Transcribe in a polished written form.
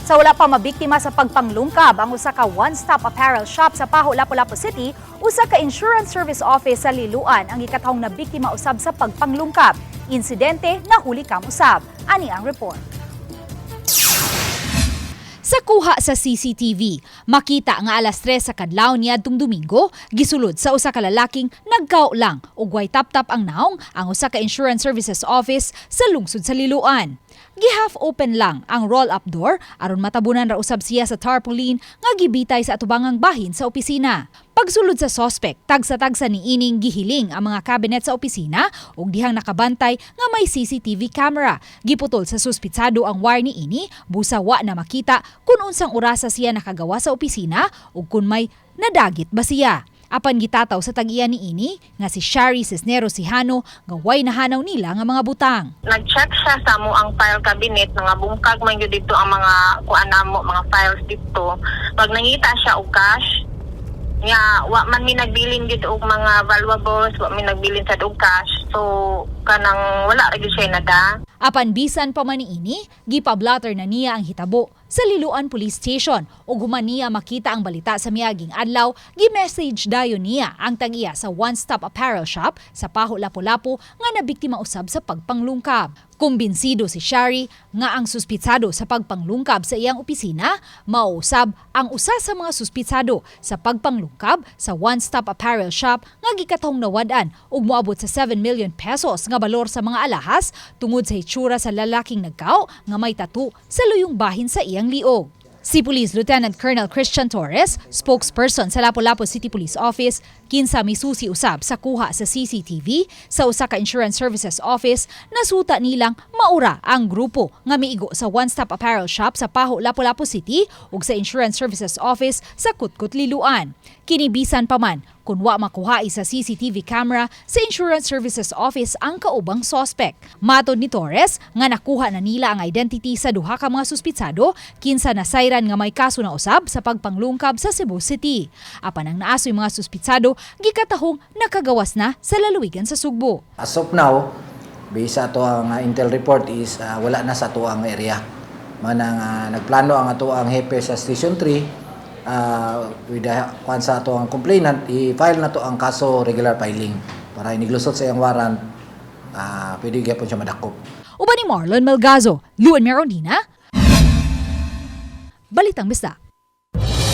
Sa wala pa mabiktima sa pagpanglungkab ang usa ka one-stop apparel shop sa Pajo, Lapu-Lapu City, usa ka insurance service office sa Liloan ang gikatahong nabiktima usab sa pagpanglungkab. Insidente nahulikam usab. Ani ang report. Sa kuha sa CCTV, makita nga alas 3 sa kadlawon niadtong Domingo, gisulod sa usa ka lalaking nagkao lang ug way tap-tap ang naong ang usa ka insurance services office sa lungsod sa Liloan. Gi-half open lang ang roll-up door aron matabunan ra usab siya sa tarpaulin nga gibitay sa atubangang bahin sa opisina. Pagsulod sa sospek, tagsa-tagsa niining gihiling ang mga cabinet sa opisina ug dihang nakabantay nga may CCTV camera. Giputol sa suspitsado ang wire niini busa wa na makita kung unsang orasa siya nakagawa sa opisina ug kung may nadagit ba siya. Apan gitataw sa tag-iya niini nga si Shari Cisneros Sihano nga way nahanaw nila nga mga butang. Nag-check siya sa among file cabinet, nga bungkag man gyud dito ang mga kuan namo, mga files dito. Pag nangita siya og cash, nga wa man mi nagbilin gyud og mga valuables, wa mi nagbilin sad og cash. So kanang wala ra gyud siya nada. Apan bisan pa man niini, gipablatter na niya ang hitabo sa Liloan Police Station ug human niya makita ang balita sa miaging adlaw, gi-message dayon niya ang tag-iya sa One Stop Apparel Shop sa Pajo, Lapu-Lapu nga nabiktima usab sa pagpanglungkab. Kumbinsido si Shari nga ang suspitsado sa pagpanglungkab sa iyang opisina, mausab ang usa sa mga suspitsado sa pagpanglungkab sa One Stop Apparel Shop nga gikatahong nawad-an ug moabot sa 7 million pesos nga balor sa mga alahas tungod sa hitsura sa lalaking nagkao nga may tattoo sa luyong bahin sa iyang liog. Si Police Lieutenant Colonel Christian Torres, spokesperson sa Lapu-Lapu City Police Office, kinsa misusi usab sa kuha sa CCTV sa usa ka insurance services office, nasuta nilang maura ang grupo nga miigo sa One Stop Apparel Shop sa Pajo, Lapu-Lapu City ug sa Insurance Services Office sa Cutcut, Liloan. Kini bisan pa man kung wa makuha sa CCTV camera sa Insurance Services Office ang kaubang sospek. Matod ni Torres nga nakuha na nila ang identity sa duha ka mga suspitsado kinsa nasayran nga may kaso na usab sa pagpanglungkab sa Cebu City. Apan ang naasoy mga suspitsado gikatahong nakagawas na sa lalawigan sa Sugbo. As of now, based sa ato ang intel report is wala na sa ato ang area. Manang nagplano ang ato ang hepe sa Station 3 with the kwan sa ato ang complainant, i-file na to ang kaso, regular filing, para iniglusot sa iyang warrant, pwede gyapon siya madakop. Uban ni Marlon Melgazo, Luan Merondina, Balitang Bisdak.